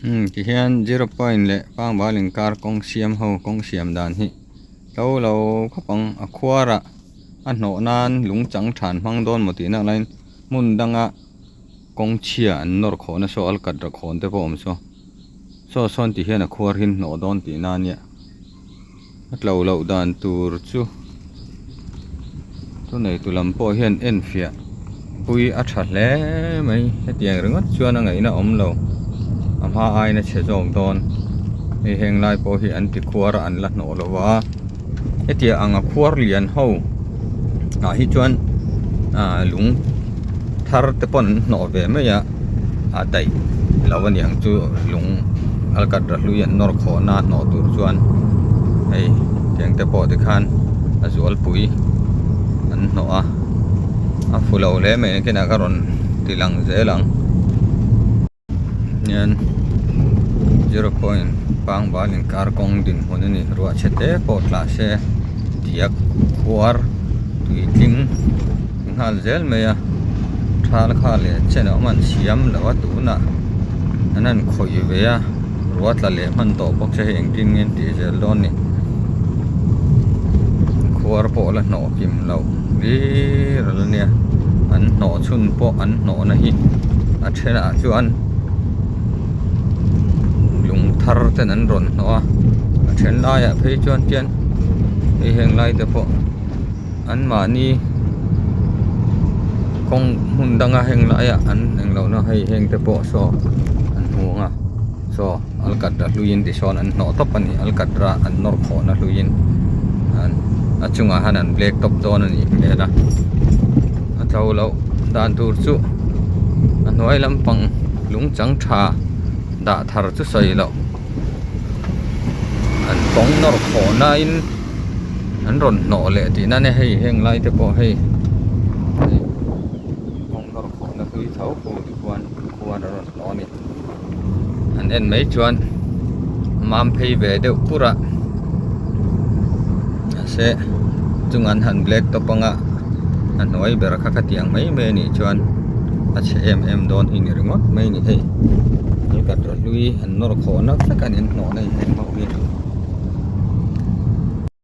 Umm ti hian zero point leh pangbal inkar kawng siam ho kawng siam dan hi tlo lo khawp ang a khuarah a hnawh nan lung chang than hmang dawn maw tih nak laiin hmun danga kawng chhia an nawr khawh na saw alkatra khawn te pawh a awm saw saw sawn ti hian a khuar hi an hnawh dawn tih na ania a tlo loh dan tur chu thu neitu lam pawh hian en fiah pui a tha hle mai hetiang ringawt chuan a ngaihna awm lo a hma aiin a chhe zawk dawn hei heng lai pawh hi an ti khuar a an la hnawh lo a hetiang ang a khuar lian ho ah hi chuan ah lung thar te pawn an hnawh ve mai a a daih lo a niang chu lung alkatra hlui an nawr khawh na hnawh tur chuan hei tiang te pawh tikhan a zualpui an hnawh a a fu lo hle mai nakinah ka rawn ti lang zel ang hian zero point pangbal inkar kawng dinhmun a ni ruah chhe te pawh tla se diak khuar tuitling nghal zel mai a thal kha leh chen a awm an siam lo a tunah an han khawih ve a ruah tla leh hman tawh bawk se hei engtin nge an tih zel dawn ni khuar pawh la hnawh kim loh hlir a nia an hnawh chhun pawh an hnawh na hi a thenah chuan lung thar ten an rawn hnawh a a then laiah phei chuan tian hei heng lai te pawh an mahni kawng hmun danga heng laiah an englo na hei heng te pawh saw an hmu ang a saw alkatra hluiin tisawn an hnawh tawp a ni alkatra an nawr khawhna hluiin an a chungah hian an black top dawn a nih hmel a a tlo loh dan tur chu a hnuai lampang lung chang tha dah thar chu sawi loh an kawng nawr khawhna in. An rawn hnawh leh tih na nia hei heng lai te pawh hei hei kawng nawr khawhna hlui tho khu ti khuan khuan a rawn hnawh a ni an en mai chuan mam phei ve deuh pur a mahse chung an han black top anga a hnuai ber kha khatiang mai mai anih chuan a chhe em em dawn hi ni ringawt mai a ni hei an kat hlui an nawr khawhna vek a ni an hnawhna in heng ho hi.